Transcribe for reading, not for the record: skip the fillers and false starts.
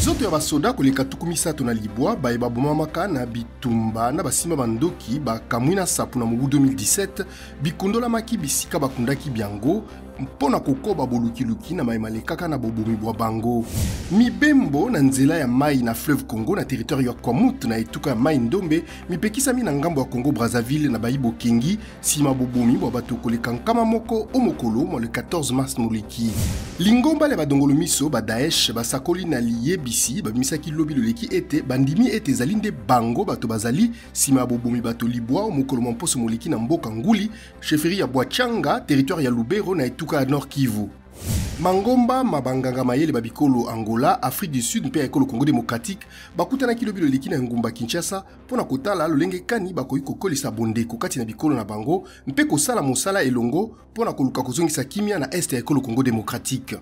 Nzoto ya basoda koleka 39 baye babomamaka na bitumba na basimba bandoki ba Kamwina Nsapu na mobu 2017 bikundolamaki bisika bakundaki byango mpo na kokoba bolukiluki na maye malekaka na bobomi bwa bango. Mibembo na nzela ya mai na fleuve Congo na territoire ya Kwamouth na etuka ya Mai Ndombe mipekisami na ngambo ya Congo Brazzaville na bayi bokengi nsima bobomi bwa bato koleka 100 o mokolo mwa le 14 mars moleki. Lingomba lya badongolo miso ba Daesh basakoli na liyebisi babimisaki lobi loleki ete bandimi ete ezali nde bango bato bazali nsima ya bobomi bato libwa o mokolo mwa mposo moleki na mboka Nguli, chefferie ya Bwachanga, territoire ya Lubero na etuka ya Nord Kivu. Mangomba ma banganga mayele ba bikolo Angola, Afrique du Sud mpe ya ekolo Congo démocratique bakutanaki lobi loleki na engumba Kinshasa mpo na kotala lolenge kani bakoki kokolisa bondeko kati na bikolo na bango mpe kosala mosala elongo mpo na koluka kozongisa kimia na este ya ekolo Congo démocratique.